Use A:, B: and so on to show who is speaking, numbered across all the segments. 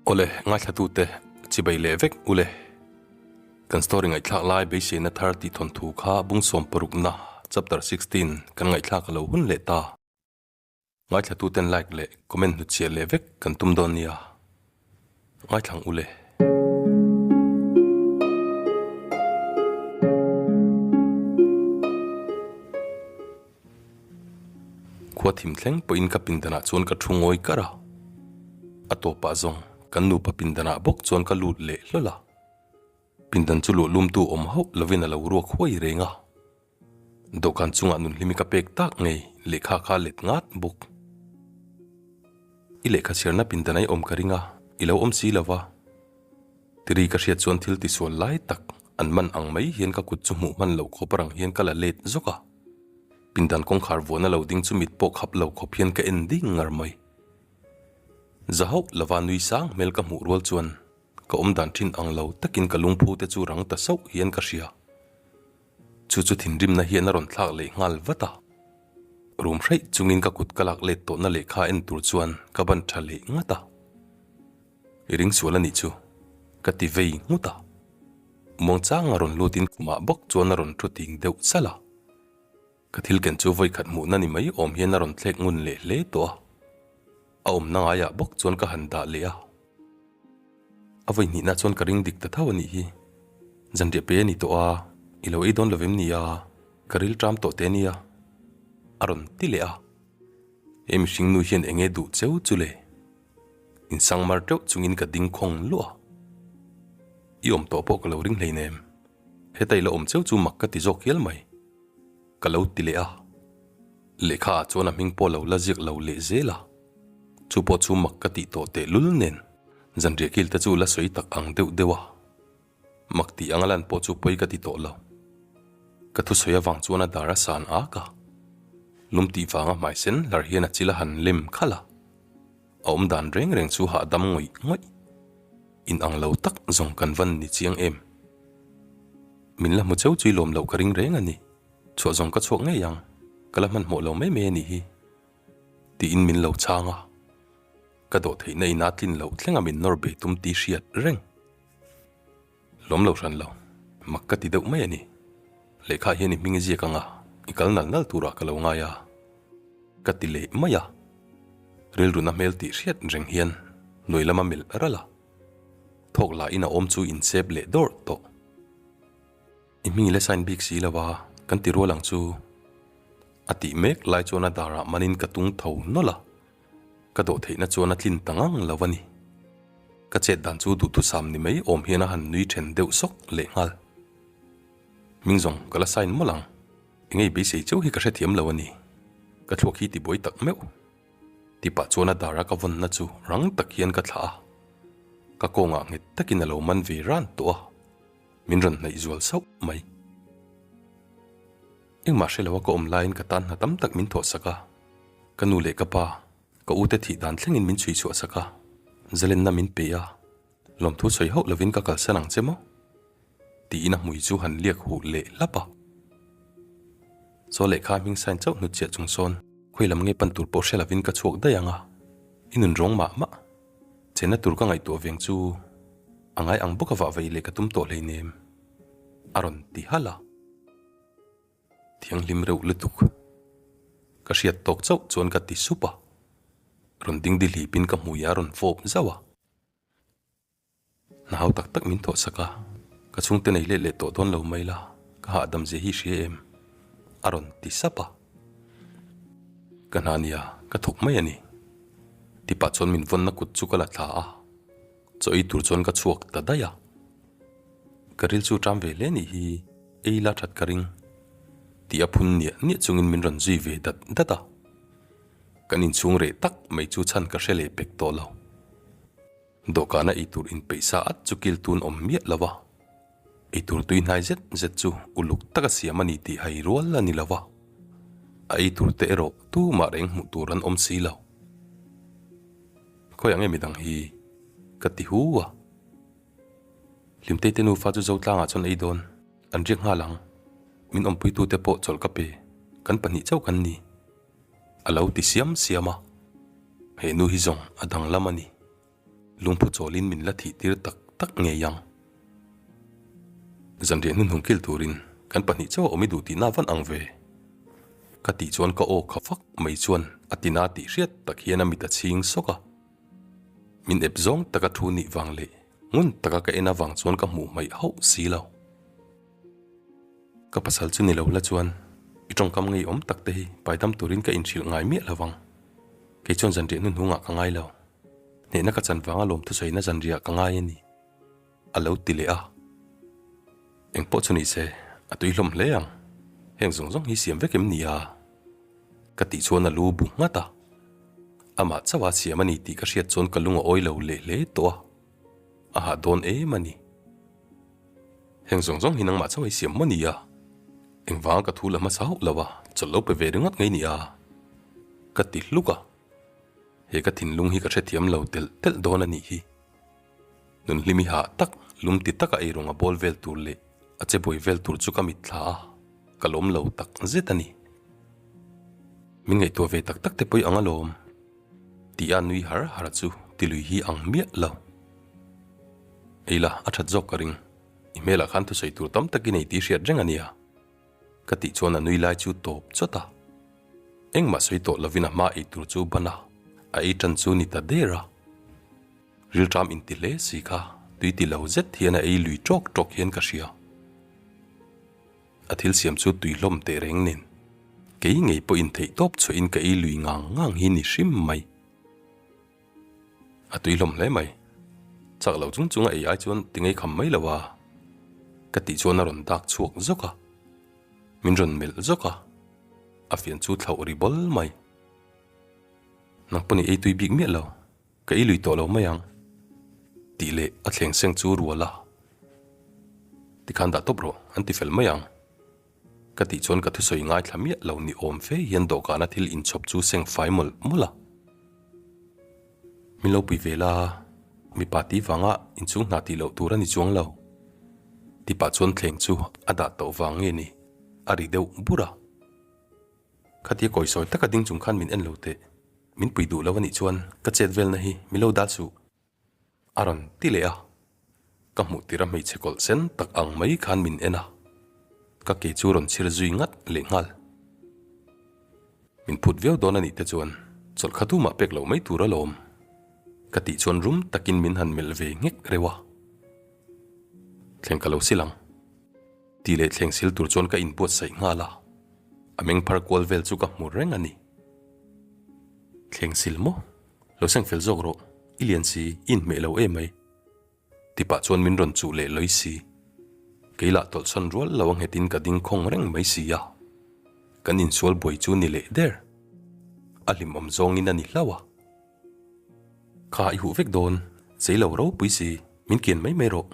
A: Awle, ngaithlatute, chibai leh vek ule. Kan story ngaihthlak lai beiseina thar tih thawnthu kha bung sawmparukna, chapter 16, kan ngaihthlak a lo hun leh ta. Ngaithlatuten like leh comment hnutchhiah leh vek kan tum dawn nia. Ngaithlang ule. Khua thim thleng pawhin ka pindanah chuan ka thu ngawi kar a. A tawpah zawng kan nupa pindanah bawk chuan ka lut leh hlawl a. Pindan chu luahlumtu awm hauh lovin a lo ruak huai reng a. Dawhkan chungah nunhlimi ka pek tak ngei lehkha kha let ngat bawk. I lehkha chhiarna pindan ai awm ka ring a, i lo awm si lo va. Tiri ka hriat chuan thil tisual lai tak an man ang mai hian ka kut chu hmuh hman loh khawp rang hian ka la let zawk a. Pindan kawngkhar vuahna lo ding chu mit pawh khap lo khawp hian ka en ding ngar mai. Za hauh lova nui sang hmel ka hmuh rual chuan ka awm dan thin ang lo takin ka lungphu te chu rang ta sauh hian ka hria. Chu chu thinrimna hian a rawn thlak leh nghal vat a. Rum hreih chungin ka kut ka lak let tawhna lehkha en tur chuan ka ban tha leh ngat a. I ring sual a nih chu, ka ti vei nghut a. Muangchang a rawn lutin khumah bawk chuan a rawn thu ting deuh salh a. Ka thil ken chu vawikhat hmuhna ni mai awm hian a rawn thlek ngun leh hle tawh a. A awmna ngaiah bawk chuan ka han dah leh a. A vawi hnihna chuan ka ring dik ta tho a nih hi. Zanriah pe a ni tawh a, i lo ei dawn lo vem ni a, ka ril ṭam tawh te nia, a rawn ti leh a. He mihring nu hian eng nge duh cheu chu le? Insangmar teuh chungin ka ding khawng luah a. I awm tawh pawh ka lo ring hleinem. Heta i la awm cheu chu mak ka ti zawk hial mai. Ka lo ti leh a. Lehkha ah chuan a hming pawh lo la ziak lo leh zel a. Chu pawh chu mak ka tih tawh teh lul nen zanriah kil te chu la sawi tak ang deuh deuh a. Mak tih anga lan pawh chu pawi ka ti tawh lo. Ka thusawi avang chuan a dar a san ak a. Lum tih vanga hmai sen hlar hian a chil a han lem khalh a. A awm dan reng reng chu hahdam ngawih ngawih. In ang lo tak zawng kan van ni chiang em. Min la hmu cheu chui lawm loh ka ring reng a ni. Chhuah zawng ka chhuak ngei ang, ka la hmanhmawh lo mai mai a nih hi. Tiin min lo chhang a. Ka dawh theihna ina tlin loh thlenga min nawr bei tum tih hriat reng. Lawm lo hran lo, mak ka ti deuh mai a ni. Lehkha hian i hming i ziak ang a, i kal nal nal turah ka lo ngai a. Ka ti leh mai a. Rilruna hmel tih hriat reng hian hnuai lama melh ral a. Thawk lah in a awm chu insep leh dawrh tawh. I hming i la sign bik si lo a, kan ti rual ang chu. A tih mek lai chuan a darah manin ka tung tho nawlh a. Ka dawh theihna chuan a tlin ta ngang lo a ni. Ka chet dan chu duhthusam ni mai awm hian a han nui then deuh sawk leh nghal. Hming zawng ka la sign mawlh ang. Engei beisei cheu hi ka hrethiam lo a ni. Ka thluak hi tibuai tak meuh. Tipah chuan a dara ka vawnna chu rang tak hian ka thlah a. Ka kawngah nghet takin a lo man ve ran tawh a. Min rawn hnaih zual sauh mai. Engmah hre loa ka awm laiin ka tan hna tam tak min thawhsak a. Ka nu leh ka pa, ka ute thih dan thlengin min chhui chhuahsak a. Zalenna min pe a. Lawmthu sawi hauh lovin ka kalsan ang che maw? Tiin a hmui chu han liak huh leh hlap a. Chaw lehkha hming sign chauh hnut chiah chung sawn khawi lam nge pan tur pawh hre lovin ka chhuak daih ang a, i nun rawng mah mah. Chenna tur ka ngaihtuah veng chu a ngai ang bawk a vah vei leh ka tum tawh hleinem, a rawn ti halh a. Thianghlim reuh lutuk. Ka hriat tawk chauh chuan ka ti sup a. Rawn dingdi hlipin ka hmui a rawn fawp zauh a. Hna hau tak tak min thawh sak a, ka chhungte nei let leh tawh dawn lo mai la, ka hahdam zia hi hria em? A rawn ti sap a. Ka hna nia, ka thawk mai a ni. Tipah chuan min vawnna kut chu ka la thla a, chaw ei tur chuan ka chhuak ta daih a. Ka ril chu ṭam ve hle nih hi, ei la ṭhat ka ring. Tih a phun niah niah chungin min rawn zui ve dat dat a. Kan inchhung reh tak mai chu chhan ka hre leh pek tawh lo. Dawhkana eitur inpeih sa at chu kil tun awm miah lo va, eitur tui hnai zet zet chu uluk taka siam a ni tih hai rual a ni lo va, a eitur te erawh tumah reng hmuh tur an awm si lo. Khawi ang nge midang hi? Ka ti hu a. Hlimtei te nufa chu Zotlangah chuan ei dawn an riak nghal ang. Min awmpuitute pawh chawlh ka pe, kan pahnih chauh kan ni. A lo ti siam siam a, he nu hi zawng a danglam a ni. Lungphu chawlin min la thih tir tak tak ngei ang. Zanriah hnuhnung kil turin kan pahnih chauh a awm i duh tihna van ang ve. Ka tih chuan ka aw kha fak mai chuan a tina tih hriat tak hian a mit a chhing sawk a. Min ep zawng taka thu nih vang leh ngun taka ka en avang chuan ka hmuh hmaih hauh si lo. Ka pasal chu ni lo la chuan i tawngkam ngeiawm tak te hi paidam turin ka inhrilh ngai miah lo vang. Kei chuan zanriah hnuhnungah ka ngai lo. Hnehna ka chan vanga lawm thusawina zanriah ka ngai a ni, a lo ti leh a. Eng pawh chu ni se, a tui hlawm hle ang. Heng zawng zawng hi siam vek em ni a? Ka tih chuan a lu bu nghat a. Amah chauha siam a ni tih ka hriat chuan ka lung a awi lo leh hle tawh a. A hah dawn em a ni. Heng zawng zawng hi nangmah chauh i siam maw ni a? Engvanga ka thu la hmasa hauh lo a, chawlh lo pe ve ringawt ngei ni a? Ka ti hluk a. He ka thinlung hi ka hrethiam lo telh telh dawn a nih hi. Nunhlimi hah tak, lum ti taka eirawng a bawl vel tur leh a che buai vel tur chu ka mitthla a, ka lawm lo tak zet a ni. Min ngaihtuah ve tak tak te pawh i ang alawm. Tih a nui har har chu tilui hi ang miah lo. Ei la, a that zawk ka ring. I hmelah khan thusawi tur tam tak i nei tih hriat reng a nia. Ka tih chuan a nui lai chu tawp chawt a. Engmah sawi tawh lovin a hma ei tur chu ban a, a ei tan chu ni ta der a. Rilṭam inti hle si kha tui ti lo zet hian a ei lui ṭawk ṭawk hian ka hria. A thil siam chu tui hlawm teh reng nen, kei ngei pawhin theih tawp chhuahin ka ei lui ngang ngang hi ni hrim mai. A tui hlawm hle mai. Chak lo chung chung a ei ai chuan ti ngei kham mai lo a. Ka tih chuan a rawn dak chhuak zawk a. Min rawn melh zawk a. A fian chu thlauh ri bawl mai. Nang pawh ni ei tui bik miah lo. Ka ei lui tawh lo mai ang. Tih leh a thleng seng chu rual a. Tikhan dah tawp rawh, an ti fel mai ang. Ka tih chuan ka thusawi ngaithla miah lo ni awm fe hian dawhkana thil inchhawp chu seng fai mawlh mawlh a. Min lo pui ve la, mipa tih vanga inchung hna tih loh tur a ni chuang lo. Tipah chuan thleng chu a dah tawh vang nge ni, a ri deuh bur a. Khatia kawisawi taka ding chung khan min en lo teh, min pui duh lo a nih chuan ka chet velna hi min lo dal suh. A rawn ti leh a, ka hmuh tir a hmeichhe kawlh sen tak ang mai khan min en a, ka ke chu rawn chhir zui ngat leh nghal. Min phut viau dawn a nih te chuan chawlh kha tumah pek loh mai tur alawm ka tih chuan rum takin min han melh ve nghek reuh a, thleng ka lo sil ang tih leh thleng sil tur chuan ka inbuatsaih nghal a, a meng phar kual vel chu ka hmu reng a ni. Thleng sil maw? Lo seng fel zawk rawh, i lian si, i inhmeh lo em mai. Tipah chuan min rawn chuh leh lawi si. Kei lah tawlhsawn rual lo a nghetin ka ding khawng reng mai si a. Kan insual buai chu ni leh der. A hlimawm zawngin a ni hlauh a. Kha i huh vek dawn, zei lo ropui si, min kian mai mai rawh.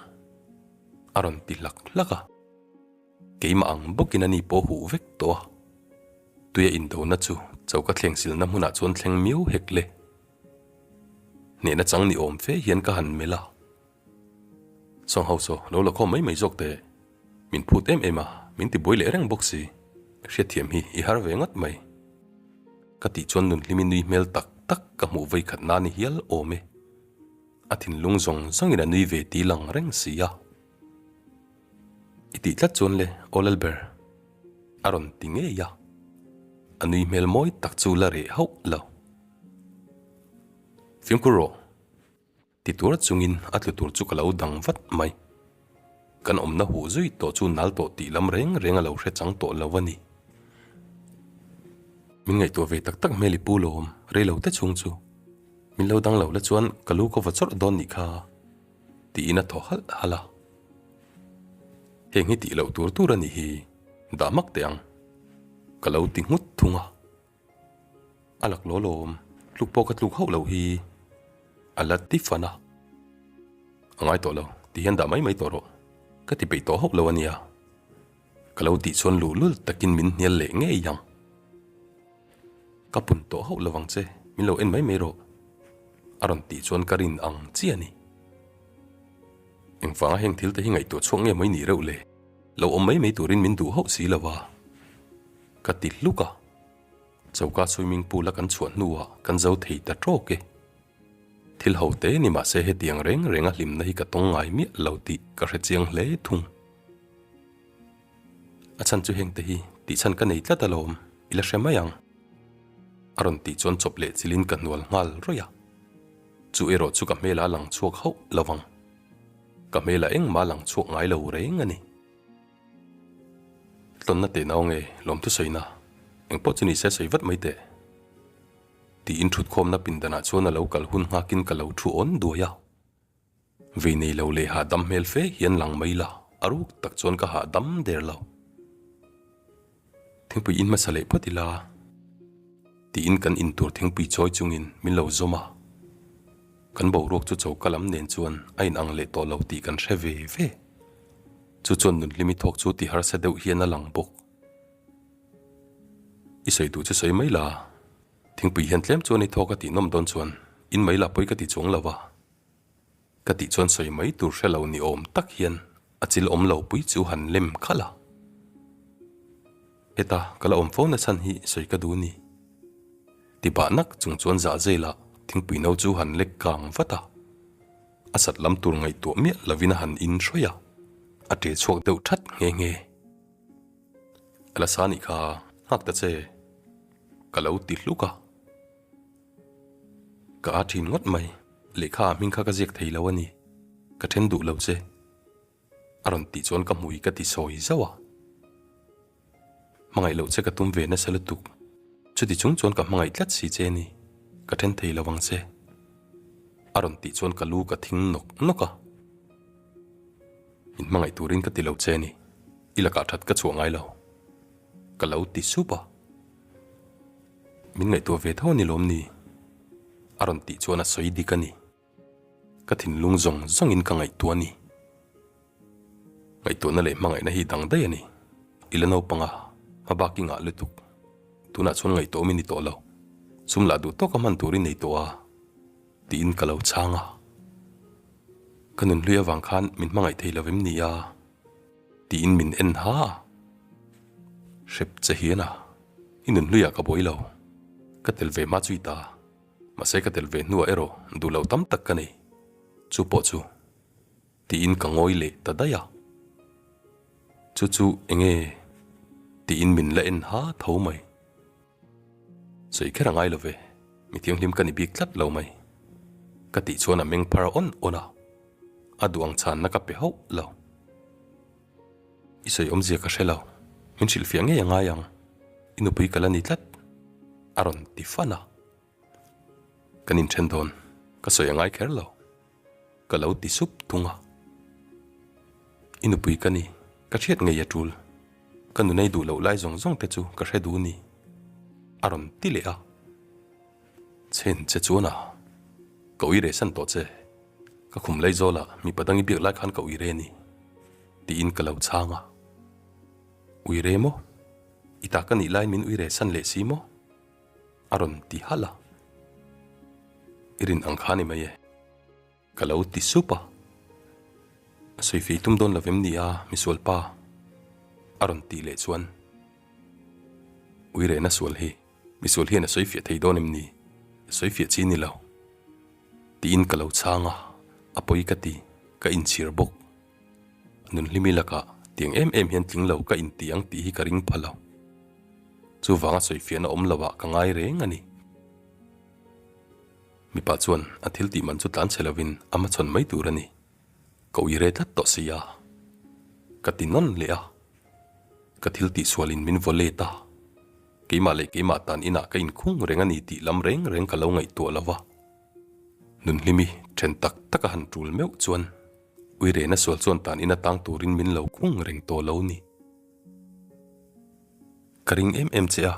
A: A rawn ti hlak hlak a. Keimah ang bawkin a ni pawh huh vek tawh a, tuia indona chu choka thleng silna hmunah chuan thleng miau hek le. Hnehna chang ni awm fe hian ka han melh a. Sawng ho saw lo la khawm mai mai zawk teh. Min phut em em a, min ti buai leh reng bawk si. Hriatthiam hi i har ve ngawt mai. Ka tih chuan nunhlimi nui hmel tak tak ka hmuh vei khat na ni hial awm e. A thinlung zawng zawngin a nui ve ti lang reng si a. I tih tlat chuan le aw Lalber a rawn ti ngei a, a nui hmel mawi tak chu la reh hauh lo. Fimkhur rawh ti tur chungin a tlu tur chu ka lo dang vat mai. Kan awmna huh zui tawh chu nal tawh tih lam reng reng a lo hre chang tawh lo a ni. Min ngaihtuah ve tak tak hmel i pu lawm rei lo te chhung chu. Min lo dang lo la chuan ka lu ka va chawrh dawn nih kha. Tiin a thaw halh halh a. Heng hi tih loh tur tur a nih hi, dah hmak teh ang. Ka lo ti nghut thung a. A lak law lawm, tluk pawh ka tluk hauh loh hi. A la ti fan a. A ngai tawh lo, ti hian dah mai mai tawh rawh. Ka ti peih tawh hauh lo a nia. Ka lo tih chuan luhlul takin min hnial leh ngei ang. Ka pun tawh hauh lovang che, min lo en mai mai rawh. A rawn tih chuan ka rin ang chi a ni. Engvanga heng thil te hi ngaihtuah chhuak nge mai nih reuh le? Lo awm mai mai turin min duh hauh si lo a. Ka ti hluk a. Choka swimming pool a kan chhuah hnuah kan zo thei ta tawk e. Thil ho te ni mahse hetiang reng reng a hlimna hi ka tawng ngai miah lo tih ka hre chiang hle thung. A chhan chu heng te hi tih chhan ka nei tlat alawm, i la hre mai ang. A rawn tih chuan chawp leh chilin ka hnual nghal rawih a. Chu erawh chu ka hmel a lang chhuak hauh lo vang. Ka hmel a engmah lang chhuak ngai lo reng a ni. Tlawnna teh nau nge lawmthu sawina, engpawh chu ni se sawi vat mai teh. Tiin thutkhawmna pindanah chuan a lo kal hun nghakin ka lo thu awn duai a. Vei nei lo leh hahdam hmel fe hian lang mai la, a ruk tak chuan ka hahdam der lo. Thingpui in hmasa leh phawt ila, tiin kan intur thingpui chawi chungin min lo zawm a. Kan boruak chu choka lam nen chuan a inang leh tawh lo tih kan hre ve ve. Chu chuan nunhlimi thawk chu ti harsa deuh hian a lang bawk. I sawi duh chu sawi mai la, thingpui hian tlem chuan i thawk a tih nawm dawn chuan in mai la pawi ka ti chuang lo a. Ka tih chuan sawi mai tur hre lo ni awm tak hian a chil awm lo pui chu han lem khalh a. Heta ka la awm fo na chhan hi sawi ka duh ni. Ti bah nak chung chuan zah zel ah thingpui no chu han lek kang vat a. A sat lam tur ngaihtuah miah lovin a han in hrawih a, a ṭe chhuak deuh ṭhat nghe nghe. A la sa nih kha nghak ta che ka lo ti hluk a. Ka a ṭhin ngawt mai, lehkha ah hming kha ka ziak thei lo a ni, ka ṭhen duh lo che. A rawn tih chuan ka hmui ka ti sawi zauh a. Hmangaih loh che ka tum ve nasa lutuk, chuti chung chuan ka hmangaih tlat si che ni, ka ṭhen thei lo ang che. A rawn tih chuan ka lu ka thing nawk nawk a. Min hmangaih turin ka ti lo che ni, i lakah ṭhat ka chhuah ngai lo. Ka lo ti sup a. Min ngaihtuah ve tho a ni lawm ni? A rawn tih chuan a sawi dik a ni. Ka thinlung zawng zawngin ka ngaihtuah a ni. Ngaihtuahna leh hmangaihna hi dang daih a ni. I la naupang a, hma bak i ngah lutuk. Tunah chuan ngaihtuah awm i ni tawh lo. Sum lah duh tawka hman tur i nei tawh a, tiin ka lo chhang a. Ka nunhlui avang khan min hmangaih thei lo em ni a? Tiin min en ha a. Hrep che hian a, i nunhluiah ka buai lo. Ka tel ve hma chu i ta. Mahse ka tel ve hnuah erawh duh lo tam tak ka nei. Chu pawh chu. Tiin ka ngawi leh ta daih a. Chu chu enge? Tiin min la en ha tho mai. Sawi kher a ngai lo ve, mi thianghlim ka ni bik tlat lo mai. Ka tih chuan a meng phar awn awn a, a duh ang chhanna ka pe hauh lo. I sawi awmzia ka hre lo, min hrilhfiah ngei a ngai ang, i nupui ka la ni tlat, a rawn ti fan a. Kan inthen dawn, ka sawi a ngai kher lo. Ka lo ti sup thung a. I nupui ka ni, ka hriat ngei a tul. Ka nunei duh loh lai zawng zawng te chu ka hre duh ni. A rawn ti leh a. Chen che chuan a, ka ui reh san tawh che. Ka khum lei zawlah mipa dang i biak lai khan ka ui re ni. Tiin ka lo chhang a. Ui re maw? I ta ka nih laiin min ui reh san leh si maw? A rawn ti halh a. I rin ang kha ni mai e. Ka lo ti sup a. A sawi fei tum dawn lovem ni a, misual pa? A rawn tih leh chuan, Uirehna sual hi misual hian a sawi fiah thei dawn em ni? A sawi fiah chi ni lo. Tiin ka lo chhang a, a pawi ka ti, ka inchhir bawk. Nunhlimi lakah tiang em em hian tling lo ka inti ang tih hi ka ring pha lo. Chuvanga sawi fiahna awm lovah ka ngai reng a ni. Mipa chuan a thil tih man chu tlan chhe lovin a hmachhawn mai tur a ni. Ka ui re tlat tawh si a. Ka ti nawn leh a. Ka thil tih sualin min vaw let a. Keimah leh keimah tan inah ka inkhung reng a ni tih lam reng reng ka lo ngaihtuah lo va. Nunhlimi then tak tak a han tul meuh chuan ui rena sual chuan tan ina tang turin min lo khung reng tawh lo ni. Ka ring em em che a.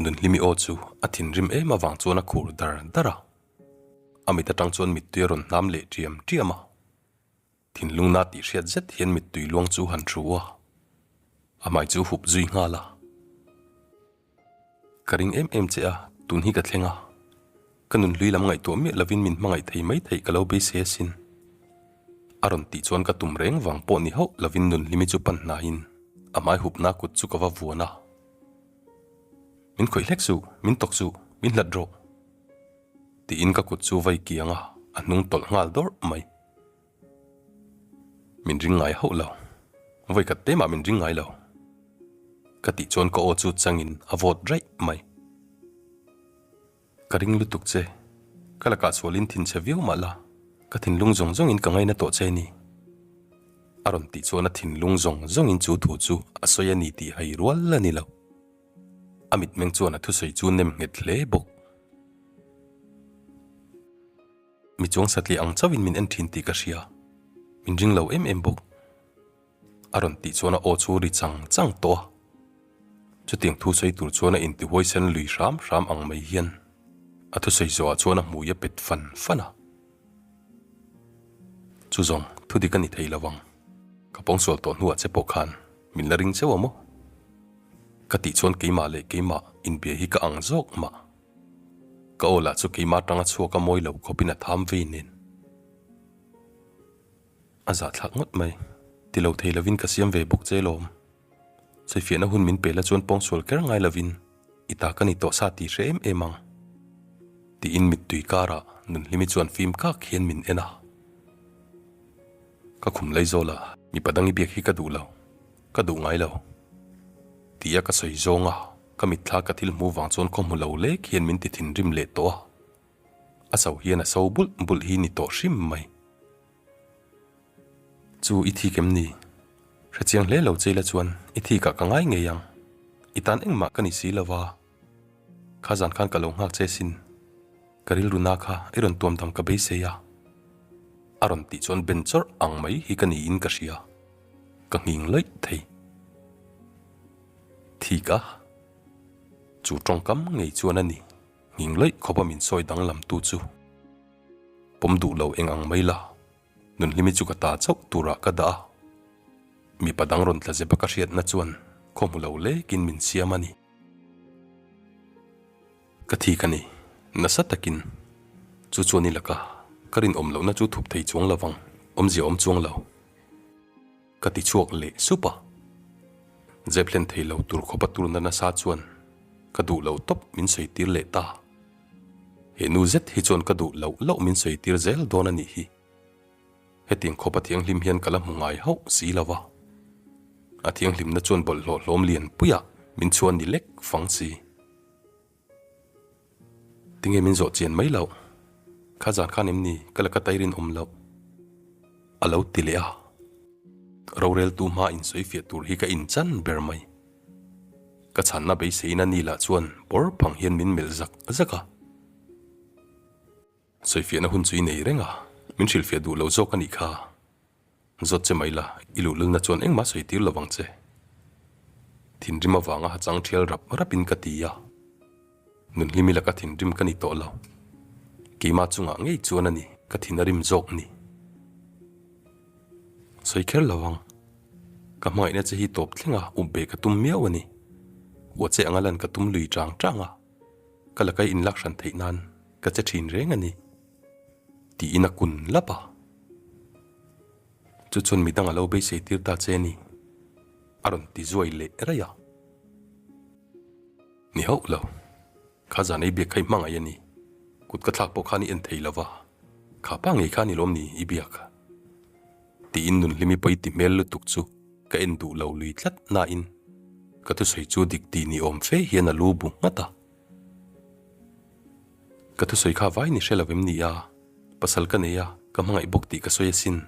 A: Nunhlimi aw chu a thinrim em avang chuan a khur dar dar a. A mit atang chuan mittui a rawn hnam leh ṭiam ṭiam a. Thinlung na tih hriat zet hian mittui luang chu han thu a. A hmai chu hup zui nghal a. Ka ring em em che a, tun hi ka thleng a. Ka nunhlui lam ngaihtuah miah lovin min hmangaih thei mai theih ka lo beisei asin. A rawn tih chuan ka tum reng vang pawh ni hauh lovin nunhlimi chu pan hnaiin a hmai hupna kut chu ka va vuan a. Min khawih hlek suh, min tawk suh, min hlat rawh. Tiin ka kut chu vai kiang a, a hnung tawlh nghal dawrh mai. Min ring ngai hauh lo. Vawi khat te mah min ring ngai lo. Ka tih chuan ka aw chu changin a vawt raih mai. Ka ring lutuk che. Ka lakah sualin thinchhe viau mah la, ka thinlung zawng zawngin ka ngaina tawh che ni. A rawn tih chuan a thinlung zawng zawngin chu thu chu a sawi a ni tih hai rual a ni lo. A mitmeng chuan a thusawi chu nem nghet hle bawk. Mi chuang satliah ang chauhin min en thin tih ka hria. Min ring lo em em bawk. A rawn tih chuan a aw chu ri chang chang tawh a. Chutiang thu sawi tur chuan a intihuaisen lui hram hram ang mai hian a thusawi zawhah chuan a hmui a pet fan fan a. Chu zawng thu dik a ni thei lo ang. Ka pawngsual tawh hnuah che pawh khan min la ring cheu a maw? Ka tih chuan keimah leh keimah inbia hi ka ang zawk mah. Ka aw lah chu keimah atanga chhuak a mawi lo khawpin a tham vei nen. A zahthlak ngawt mai. Ti lo thei lovin ka siam ve bawk che lawm. Sawifiahna hun min pe la chuan pawngsual ker ngai lovin i ta ka ni tawh sa tih hre em em ang. Tiin mittui karah Nunhlimi chuan fim kak hian min en a. Ka khum lei zawl a, mipa dang i biak hi ka duh lo, ka duh ngai lo. Tia ka sawi zawng a, ka mitthla ka thil hmu vang chuan khaw hmu lo lek hian min ti thinrim leh tawh a. A so hian a so bulh bulh hi ni tawh hrim mai. Chu i thik em ni? Hrechiang hle lo che ila chuan i thikah ka ngai ngei ang. I tan engmah ka ni si lo va. Kha zan khan ka lo nghak che sin. Ka rilru na kha i rawn tuam dang ka beisei a. A rawn tih chuan ben chawrh ang mai hi ka niin ka hria. Ka nghing lawih thei. Thik a. Chu tawngkam ngei chuan a ni. Nghing lawih khawp a min sawi danglam tu chu. Pawm duh lo eng ang mai la. Nunhlimi chu ka ta chauh turah ka dah a. Mipa dang rawn tla zep a ka hriatna chuan khaw hmu lo lekin min siam a ni. Ka thik a ni. Nasa takin. Chu chuan i laka ka rinawm lohna chu thup thei chuang lovang, awmzia awm chuang lo. Ka ti chhuak leh sup a. Zep hlen thei lo tur khawpa turna nasa chuan ka duh lo tawp min sawi tir leh ta. He nu zet hi chuan ka duh loh loh min sawi tir zel dawn a nih hi. Hetiang khawpa thianghlim hian ka la hmu ngai hauh si lo va. A thianghlimna chuan bawlhhlawh hlawm lian puiah min chhuan ni lek fang si. Tinge min zawh chian mai loh? Kha zan khan em ni ka laka tairin awm loh? A lo ti leh a. Roreltu hma insawi fiah tur hi ka inchan ber mai. Ka chhanna beiseina ni lah chuan bawr phang hian min melh zak zak a. Sawifiahna hun chu i nei reng a, min hrilhfiah duh lo zawk a nih kha. Zawt che mai la, i luhlulna chuan engmah sawi tir lovang che. Thinrim avanga ha chang thial rap rapin ka ti a. Nunhlimi laka thinrim ka ni tawh lo. Keimah chungah ngei chuan a ni ka thin a rim zawk ni. Sawi kher lo ang. Ka hmangaihna che hi tawp thlenga up beh ka tum miau a ni. Huah che anga lan ka tum lui chang chang a. Ka lakai inlak hran theih nan ka che thin reng a ni. Tiin a kun lap a. Chu chuan midang a lo beisei tir ta che ni. A rawn ti zuai leh raih a. Ni hauh lo. Kha zan ei biak kha i hmangaih a ni. Kut ka thlak pawh khan i en thei lo va. Kha pa ngei kha ni lawm ni i biak? Tiin Nunhlimi pawi ti hmel lutuk chu ka en duh lo lui tlat nain ka thusawi chu dik tih ni awm fe hian a lu bu nghat a. Ka thusawi kha vai ni hre lo em ni a, pasal ka nei a, ka hmangaih bawk tih ka sawi asin.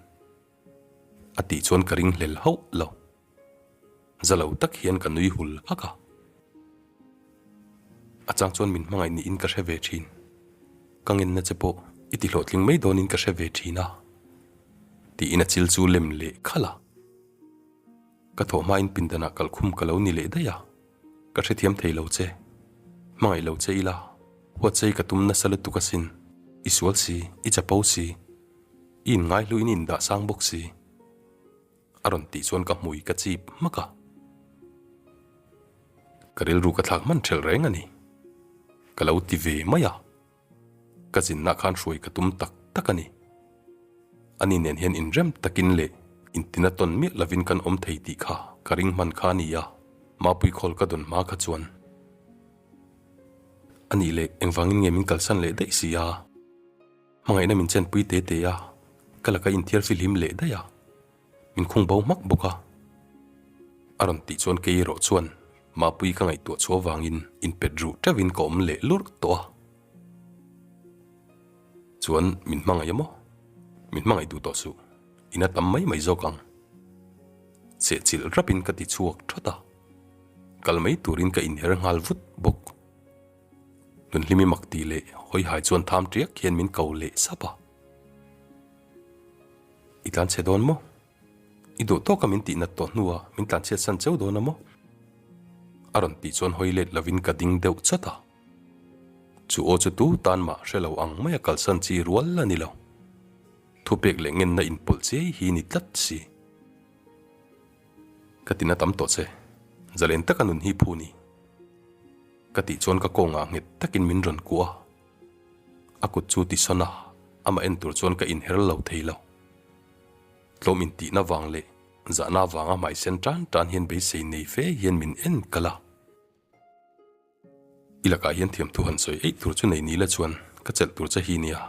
A: A tih chuan ka ringhlel hauh lo. Za lo tak hian ka nui hul hak a. A chang chuan min hmangaih niin ka hre ve thin. Ka ngenna che pawh i ti hlawhtling mai dawnin ka hre ve thin a. Tiin a chil chu lem leh khalh a. Ka thawh hmain pindanah kalkhum ka lo ni leh daih a. Ka hrethiam thei lo che. Hmangaih lo che ila, huat che i ka tum nasa lutuk asin. I sual si, i chapo si. I inngaihluin i indah sang bawk si. A rawn tih chuan ka hmui ka chip hmak a. Ka rilru ka thlak hman ṭhelh reng a ni. Ka lo ti ve mai a. Ka zinna khan hruai ka tum tak tak a ni. Ani nen hian inrem takin leh intina tawn miah lovin kan awm thei tih kha ka ring hman kha a ni a, Mapui khawl ka dawn hma kha chuan. Anih leh engvangin nge min kalsan leh daih si a? Hmangaihna min chenpui te te a, ka laka inthiar fihlim leh daih a, min khung bo hmak bawk a. A rawn tih chuan kei erawh chuan Mapui ka ngaihtuah chhuah vangin inpet ruh teuhin ka awm leh lurh tawh a. Chuan min hmangaih a maw? Min hmangaih duh tawh suh, in a tam mai mai zawk ang. Sehchilh rapin ka ti chhuak thawt a, kal mai turin ka inher nghal vut bawk. Nunhlimi mak tih leh hawihai chuan tham tiak hian min ko leh sap a. I tlan chhe dawn maw? I duh tawka min tih nat tawh hnuah min tlan chhiat san cheu dawn a maw? A rawn tih chuan hawi let lovin ka ding deuh chawt a. Chu aw chu tu tan mah hre lo ang maia kalsan chi rual a ni lo. Thupek leh ngenna inpawlh chiai hi ni tlat si. Ka tina tam tawh che, zalen taka nun hi phu ni. Ka tih chuan ka kawngah nghet takin min rawn kuah a, a kut chu ti sawn a, amah en tur chuan ka inher lo thei lo. Tlawm intihna vang leh zahna vanga hmaisen tan tan hian beisei nei fe hian min en kal a. I lakah hian thiamthu han sawi eih tur chu nei ni la chuan ka chelh tur che hi nia.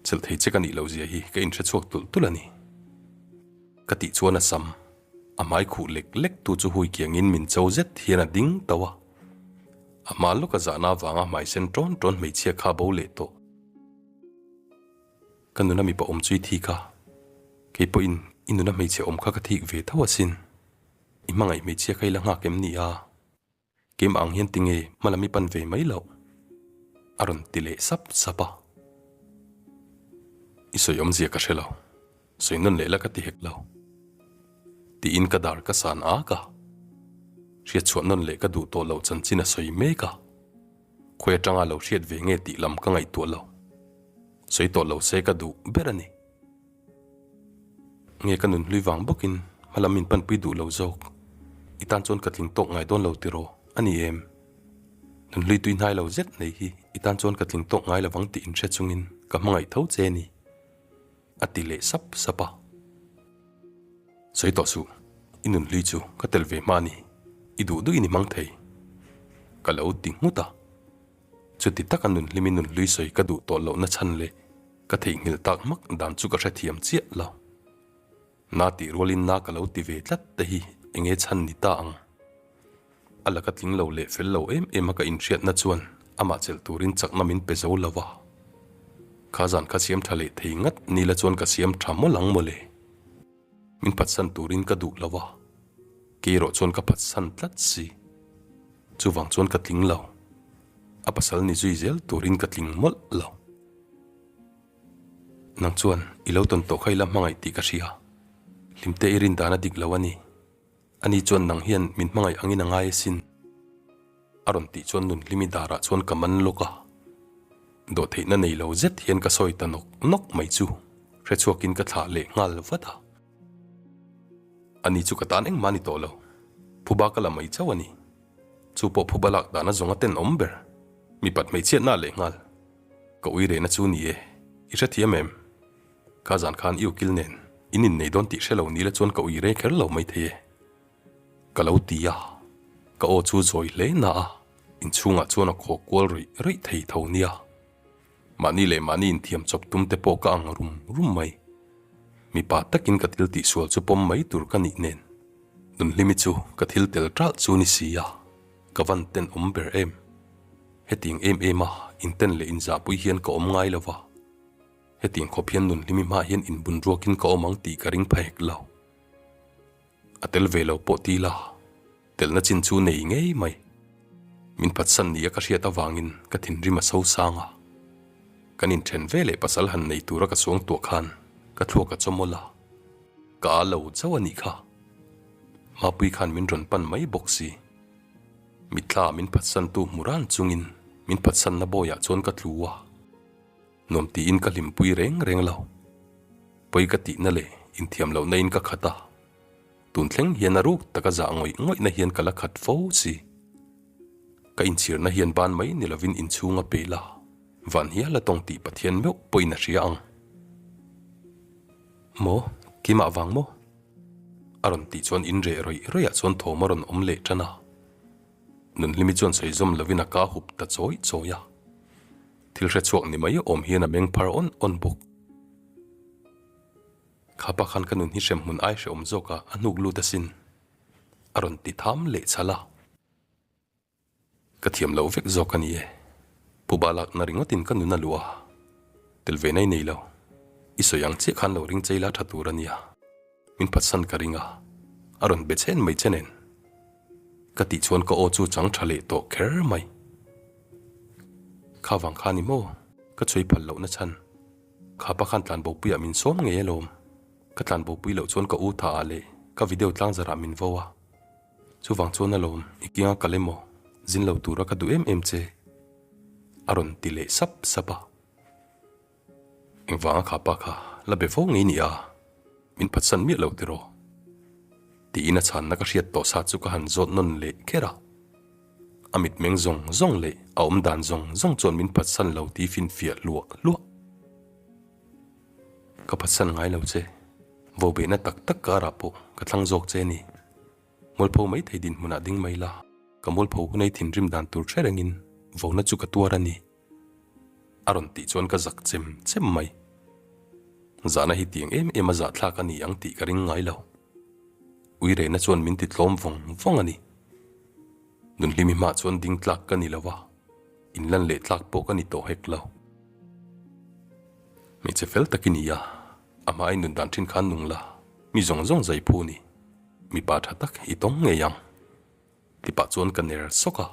A: Chelh thei che ka nih loh zia hi ka inhre chhuak tulh tulh a ni. Ka tih chuan a sam. A hmai khuh lek lek tu chu hui kiangin min cho zet hian a ding tauh a. A hma lawka zahna avanga hmai sen tawn tawn hmeichhia kha bo leh tawh. Ka nuna mipa awm chu i thik a, kei pawhin i nuna hmeichhe awm kha ka thik ve tho asin. I hmangaih hmeichhia kha i la nghak em ni a? Keimah ang hian tinge hmalam i pan ve mai loh? A rawn ti leh sap sap a. I sawi awmzia ka hre lo, sawi nawn leh la ka ti hek lo. Tiin ka dar ka san ak a. Hriatchhuah nawn leh ka duh tawh loh chanchin a sawi mek a. Khawi atanga lo hriat ve nge tih lam ka ngaihtuah lo. Sawi tawh lo se ka duh ber a ni. Nge ka nun hlui vang bawkin hmalam min panpui duh lo zawk. I tan chuan ka tling tawk ngai dawn lo tiraw a ni em? Nun hlui tui hnai lo zet nei hi i tan chuan ka tling tawk ngai lovang tih inhre chungin ka hmangaih tho che a ni, a ti leh sap sap a. Sawi tawh suh, i nun hlui chu ka tel ve hma a ni, i duh duhin i hmang thei, ka lo ti nghut a. Chuti taka nun hlimi nun hlui sawi ka duh tawh lohna chhan leh ka theihnghilh tak hmak dan chu ka hrethiam chiah lo. Na tih rualin na ka lo ti ve tlat te hi enge chhan ni ta ang? A laka tling lo leh fel lo em em a ka inhriatna chuan amah chelh turin chakna min pe zo lo va. Kha zan kha siam tha leh thei ngat ni la chuan ka siam tha mawlh ang mawle. Min phatsan turin ka duh lo va, kei erawh chuan ka phatsan tlat si. Chuvang chuan ka tling lo. A pasal ni zui zel turin ka tling mawlh lo. Nang chuan i lo tawn tawh kha i la hmangaih tih ka hria. Hlimte i rin dan a dik lo a ni. Ani chuan nang hian min hmangaih angin a ngai asin. A rawn tih chuan Nunhlimi darah chuan ka man lawk a. Dawhtheihna nei lo zet hian ka sawi ta nawk nawk mai chu hrechhuakin ka thlah leh nghal vat a. Ani chu ka tan engmah a ni tawh lo. Phuba ka la mai chauh a ni. Chu pawh phuba lak dan a zawng a tenawm ber. Mipat hmeichhiatna leh nghal. Ka ui rehna chu ni e, i hrethiam em? Ka zan khan i ukil nen in innei dawn tih hre lo ni la chuan ka ui reh kher lo mai thei e. Ka lo ti a, ka aw chu zawi hle na a, inchhungah chuan a khaw kual ruih ruih thei tho nia. Mahni leh mahni inthiam chawp tum te pawh ka ang rum rum mai. Mipa takin ka thil tihsual chu pawm mai tur ka nih nen, Nunhlimi chu ka thil tel ṭalh chu ni si a, ka van tenawm ber em. Hetiang em em a inten leh inzahpui hian ka awm ngai lo va. Hetiang khawp hian Nunhlimi hmaah hian inbun ruakin ka awm ang tih ka ring pha hek lo. A tel ve lo pawh ti la, telna chin chu nei ngei mai. Min phatsan nia ka hriat avangin ka thinrim a sosang a. Kan inthen ve leh pasal han nei tura ka suang tuah khan ka thluak a chawmawlh a, ka a lo chauh a nih kha. Mapui khan min rawn pan mai bawk si. Mitthla min phatsantu hmu ran chungin min phatsanna bawiah chuan ka tlu a. Nuam tiin ka hlimpui reng reng lo. Pawi ka tihna leh inthiam lohna in ka khat a, tun thleng hian a ruk taka zah ngawih ngawihna hian ka la khat fo si. Ka inchhirna hian ban mai ni lovin inchhung a pel a, van hial a tawng tih Pathian meuh pawhin a hria ang. Maw? Keimah vang maw? A rawn tih chuan in reh rawih rawihah chuan thawm a rawn awm leh tan a. Nunhlimi chuan sawi zawm lovin a ka hup ta chawi chawi a. Thil hrechhuak ni mai awm hian a meng phar awn awn bawk. Kha pa khan ka nun hi hremhmun ai hrehawm zawk a, a hnuk lut asin. A rawn ti tham leh chhal a. Ka thiam loh vek zawk a ni e. Pu Ba lakna ringawtin ka nun a luh a, tel ve nai nei lo. I sawi ang chiah khan lo ring chei la tha tur a nia. Min phatsan ka ring a, a rawn be chen mai che nen. Ka tih chuan ka aw chu chang tha leh tawh kher mai. Kha vang kha ni maw? Ka chhui phal lohna chhan. Kha pa khan tlanbopuiah min sawm ngei alawm. Ka tlanbopui loh chuan ka u tha ah leh ka video tlangzarah min vo a. Chuvang chuan alawm i kianga kal emaw zin lo tura ka duh em em che a rawn ti leh sap sap a. Engvanga kha pa kha la be fo ngei nia, min phatsan miah lo tiraw? Tiin a chhanna ka hriat tawh sa chu ka han zawt nawn leh kher a. A mitmeng zawng zawng leh a awmdan zawng zawng chuan min phatsan lo tih finfiah hluah hluah. Ka phatsan ngai lo che, vobehna tak tak karah pawh ka thlang zawk che a ni. Mualpho mai thei dinhmunah ding mai la, ka mualpho hunei thinrim dan tur hre rengin vona chu ka tuar a ni. A rawn tih chuan ka zak chem chem mai. Zahna hi tiang em em a zahthlak a ni ang tih ka ring ngai lo. Uirena chuan min ti tlawm vawng vawng a ni. Nunhlimi hmah chuan ding tlak ka ni lo a, inlan leh tlak pawh ka ni tawh hek lo. Hmeichhe fel tak i ni a, a hma i nun dan thin khan nung la, mi zawng zawng zai phu ni. Mipa tha tak i tawng ngei ang. Ti pah chuan ka ner sawk a.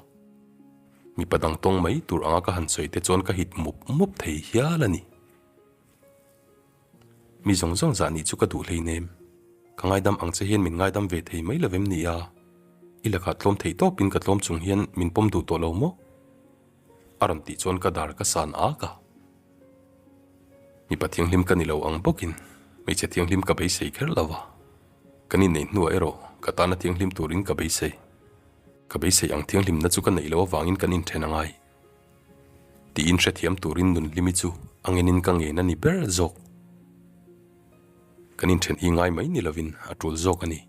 A: Mipa dang tawng mai tur anga ka han sawi te chuan ka hit mup mup thei hial a ni. Mi zawng zawng zah nih chu ka duh hleinem. Ka ngaidam ang che hian min ngaidam ve thei mai lovem ni a? I lakah tlawm theih tawpin ka tlawm chung hian min pawm duh tawh lo maw? A rawn tih chuan ka dar ka san ak a. Mipa thianghlim ka ni lo ang bawkin hmeichhe thianghlim ka beisei kher lo va. Kan inneih hnuah erawh ka tana thianghlim turin ka beisei. Ka beisei ang thianghlimna chu ka neih loh avangin kan inthen a ngai. Tiin hrethiam turin Nunhlimi chu a ngenin ka ngen a ni ber zawk. Kan inthen hi ngai mai ni lovin a tul zawk a ni.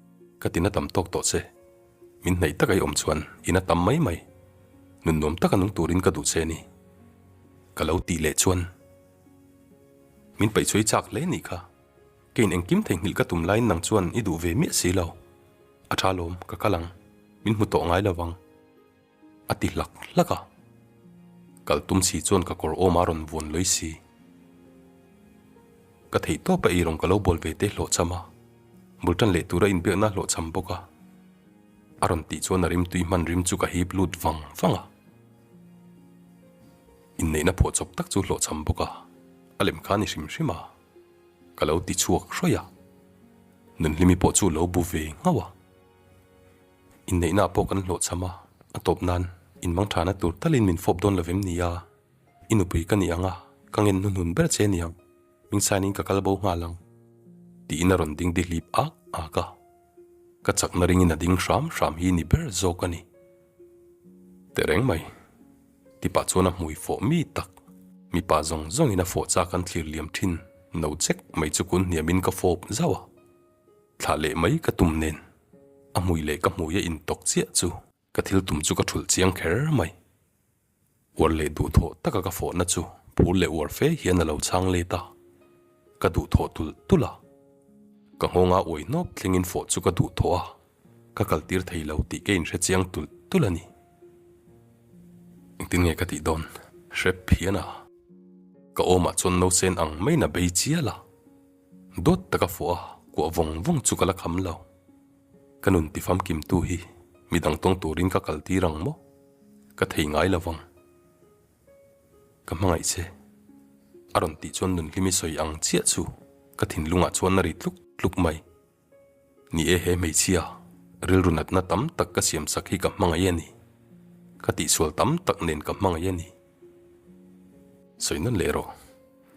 A: Ka tina tam tawk tawh che. Min hnaih taka i awm chuan in a tam mai mai. Nun nuam taka nung turin ka duh che a ni. Ka lo tih leh chuan min paihchhuai chak hle nih kha. Keiin engkim theihnghilh ka tum laiin nang chuan i duh ve miah si lo. A tha lawm, ka kal ang. Min hmu tawh ngai lo vang. A ti hlak hlak a. Kal tum si chuan ka kawr awm a rawn vuan lawi si. Ka theih tawp a eirawng ka lo bawl ve te hlawhchham a, bul tan leh tura inbiakna hlawhchham bawk a. A rawn tih chuan a rimtui hman rim chu ka hip lut vang vang a. Inneihna phuahchawp tak chu hlawhchham bawk a, a lem kha a ni hrim hrim a. Ka lo ti chhuak hrawih a, Nunhlimi pawh chu lo bu ve nghauh a. Inneihna pawh kan hlawhchham a, a tawp nan inmangthana tur talin min fawp dawn lovem ni a, i nupui ka ni ang a, ka ngen hnuhnun ber che ni ang, min sign in ka kal bo nghal ang, tiin a rawn ding dihlip ak ak a. Ka chakna ringin a ding hram hram hi ni ber zawk a ni. Tehreng mai. Tipah chuan a hmui fawh mi tak, mipa zawng zawngin a fawh chak an thlir liam thin no chek mai chu kun hniamin ka fawp zauh a. Thlah leh mai ka tum nen a hmui leh ka hmui a intawk chiah chu ka thil tum chu ka thulh chiang kher mai. Uar leh duhthawh taka ka fawhna chu phur leh uar fe hian a lo chhang let a, ka duhthawh tulh tulh a. Ka nghawnga uai hnawp thlengin fawh chu ka duhthawh a, ka kaltir thei lo tih ka inhre chiang tulh tulh a ni. Engtin nge ka tih dawn? Hrep phian a. Ka awmah chuan nausen ang maiin a bei chial a. Dawt taka fawh a kuah vawng vawng chu ka la kham lo. Ka nun tifamkimtu hi midang tawng turin ka kaltir ang maw? Ka thei ngai lo vang. Ka hmangaih che. A rawn tih chuan Nunhlimi sawi ang chiah chu ka thinlungah chuan a ri tluk tluk mai. Ni e he hmeichhia, rilru natna tam tak ka siam sak hi ka hmangaih a ni. Ka tihsual tam tak nen ka hmangaih a ni. Sawi nawn leh rawh.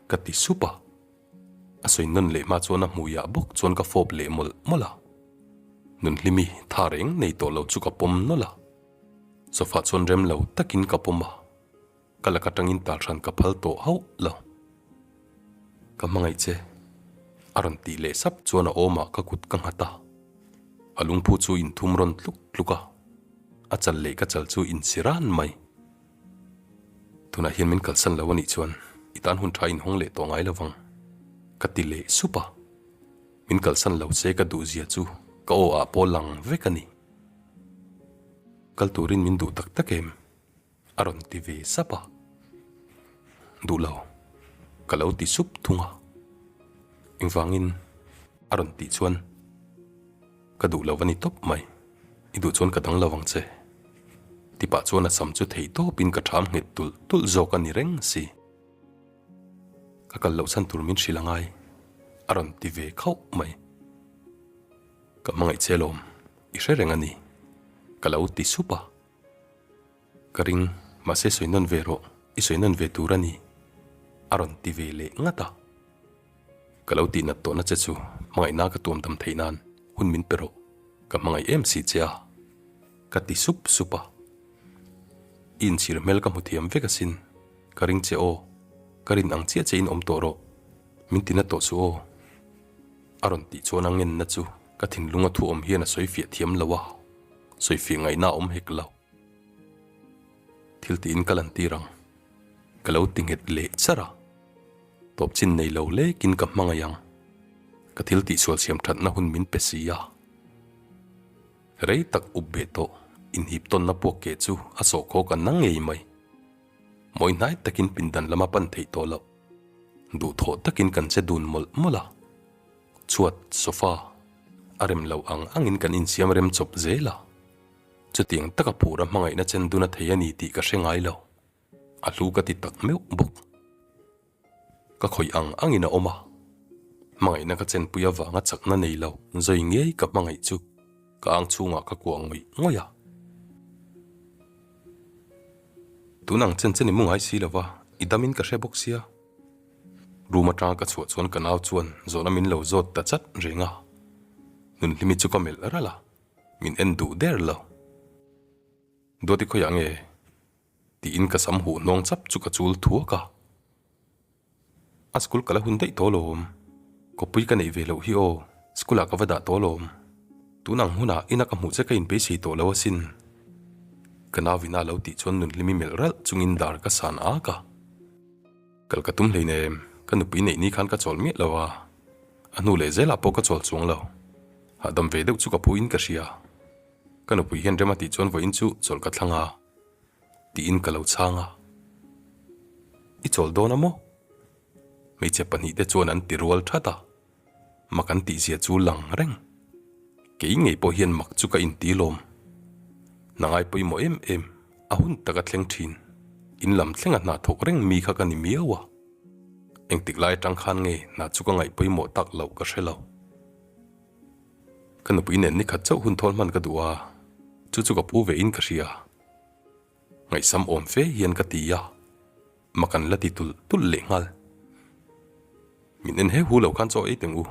A: Ka ti sup a. A sawi nawn leh hma chuan a hmuiah bawk chuan ka fawp leh mawlh mawlh a. Nunhlimi tha reng nei tawh lo chu ka pawm nawlh a. Sofa chuan rem lo takin ka pawm a, ka lak atangin tal hran ka phal tawh hauh lo. Ka hmangaih che, a rawn tih leh sap chuan a awmah ka kut ka nghat a. A lungphu chu inthum rawn tluk tluk a, a chal leh ka chal chu insi ran mai. Tunah hian min kalsan lo a nih chuan i tan hun tha inhawng leh tawh ngai lovang, ka ti leh sup a. Min kalsan lo se ka duh zia chu ka aw ah pawh lang vek a ni. Kal turin min duh tak tak em? A rawn ti ve sap a. Duh lo, ka lo ti sup thung a. Engvangin a rawn tih chuan ka duh lo a ni tawp mai, i duh chuan ka dang lo ang che. Ti pah chuan a sam chu thei tawpin ka ṭham nghet tulh tulh zawk a ni reng si. Ka kal loh chhan tur min hrilh a ngai, a rawn ti ve khauh mai. Ka hmangaih che lawm, i hre reng a ni, ka lo ti sup a. Ka ring, mahse sawi nawn ve rawh, i sawi nawn ve tur a ni, a rawn ti ve leh ngat a. Ka lo tih nat tawhna che chu hmangaihna ka tuam dam theih nan hun min pe rawh, ka hmangaih em si che a, ka ti sup sup a. I inchhir hmel ka hmu thiam vek asin, ka ring che aw, ka rin ang chiah che in awm tawh rawh, min ti na tawh suh aw, a rawn tih chuan a ngenna chu ka thinlunga thu awm hian a sawi fiah thiam lo a, sawi fiah ngaihna a awm hek lo. Thil tiin ka lantir ang, ka lo ti nghet leh char a. Tawp chin nei lo lekin ka hmangaih ang, ka thil tihsual siam thatna hun min pe si a. Rei tak up beh tawh inhip tawnna puak keh chu a sawhkhawk a na ngei mai. Mawi hnai takin pindan lama pan theih tawh loh. Duhthawh takin kan che dun mawlh mawlh a. Chhuat, sofa, a rem lo ang angin kan insiam rem chawp zel a. Chutiang taka phura hmangaihna chen dun a thei a ni tih ka hre ngai lo. A hlu ka ti tak meuh bawk. Ka khawih ang angin a awm a, hmangaihna ka chenpui avanga chakna nei lo zawi ngei ka hmangaih chu ka ang chhungah ka kuah ngawih ngawih a. Tun ang chen chen i mu ngai si lova, i damin ka hre bawk sia. Room atanga ka chhuah chuan ka nau chuan zawhna min lo zawt ta chat reng a, Nunhlimi chu ka melh ralh a, min en duh der lo. Duati khawiah nge? Tiin ka sam huh hnawng chap chu ka chul thuak a. A school ka la hun daih tawh lawm. Kawppui ka neih ve loh hi aw, school ah ka va dah tawh lawm. Tun ang hunah ina ka hmuh che ka inpeisei tawh lo asin. Ka nauina a lo tih chuan nunhlimi melh ralh chungin dar ka san ak a. Kal ka tum hleinem, ka nupui neih ni khan ka chawl miah lo a, a hnu leh zelah pawh ka chawl chuang lo. Hahdam ve deuh chu ka phu in ka hria. Ka nupui hian rem a tih chuan vawiin chu chawlh ka thlang a. Tiin ka lo chhang a. I chawl dawn a maw? Hmeichhe pahnihte chuan an ti rual that a, mak an tihzia chu lang reng. Kei ngei pawh hian mak chu ka inti lawm. Hna ngai pawimawh em em, a hun taka thleng thin, in lam thlenga hna thawk reng mi kha ka ni miau a. Engtik lai atang khan nge hna chu ka ngaih pawimawh tak loh ka hre lo. Ka nupui nen nikhat chauh hun thawl hman ka duh a, chu chu ka pu ve in ka hria. Ngaihsam awm fe hian ka ti a, mak an la ti tulh tulh leh nghal. Min en he hu lo khan chaw ei teng u,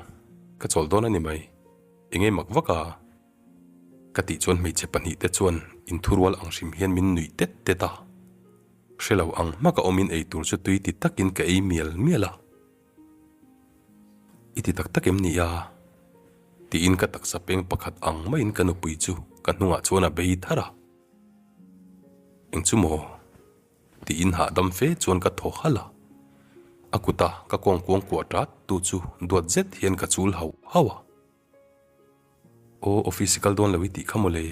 A: ka chawl dawn a ni mai, eng nge mak vak a? Ka tih chuan hmeichhe pahnihte chuan inthurual ang hrim hian min nuih tet tet a, hre lo ang hmaka awmin ei tur chu tui ti takin ka ei mial mial a. I ti tak tak em ni a? Tiin ka taksa peng pakhat ang maiin ka nupui chu ka hnungah chuan a bei thar a. Eng chu maw? Tiin hahdam fe chuan ka thaw halh a. A kuta ka kawng kuang kuah tat tu chu duat zet hian ka chul hauh hauh a. Aw, office i kal dawn lo i tih kha mawle.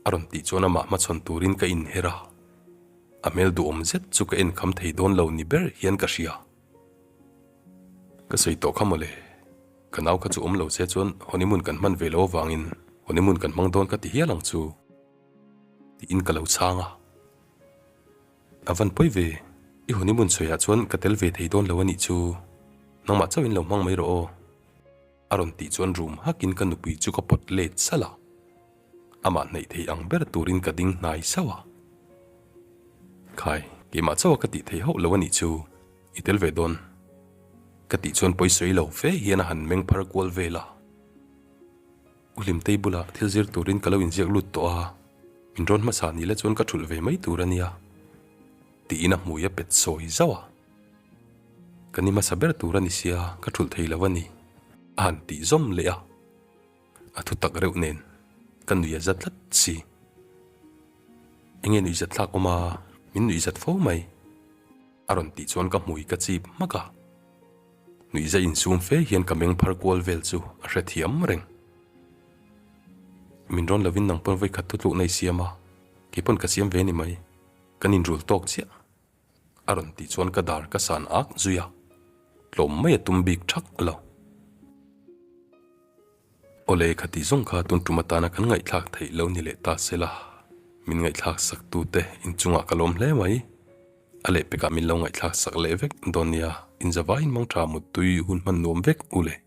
A: A rawn tih chuan amah hmachhawn turin ka inher a. A hmel duhawm zet chu ka en kham thei dawn lo ni ber hian ka hria. Ka sawi tawh kha mawle. Ka nau kha chu awm lo se chuan honeymoon kan hman ve lo avangin honeymoon kan hmang dawn ka ti hial ang chu tiin ka lo chhang a. A van pawi ve, i honeymoon sawiah chuan ka tel ve thei dawn lo a nih chu. Nangmah chauhin lo hmang mai rawh aw. A rawn tih chuan rum hakin ka nupui chu ka pawt let salh a. Amah hnaih thei ang ber turin ka ding hnai sauh a. Khai, keimah chauha ka tih theih hauh lo a nih chu, i tel ve dawn. Ka tih chuan pawisawi lo fe hian a han meng phar kual vel a. U Hlimtei bulah thil zir turin ka lo inziak lut tawh a, min rawn hmasa ni la chuan ka thulh ve mai tur a nia, tiin a hmui a pet sawi zauh a. Ka ni hmasa ber tur a ni sia, ka thulh thei lo a ni, a han tih zawm leh a. A thu tak reuh nen ka nui a za tlat si. Enge nui za thlak awm a? Min nuihzat fo mai. A rawn tih chuan ka hmui ka chip hmak a. Nuihza insum fe hian ka meng phar kual vel chu a hrethiam reng. Min rawn lovin nang pawn vawikhat thutlukna i siam a, kei pawn ka siam ve ni mai. Kan inrul tawk chiah. A rawn tih chuan ka dar ka san ak zui a, tlawm mai a tum bik thak lo. Awle khati zawng kha tun tum atana kan ngaihthlak theih lo ni leh ta sela, min ngaihthlak sak tute inchungah ka lawm hle mai. A lehpekah min lo ngaihthlak sak leh vek dawn nia, inzavaiin mangtha muttui hun hman nuam vek u le.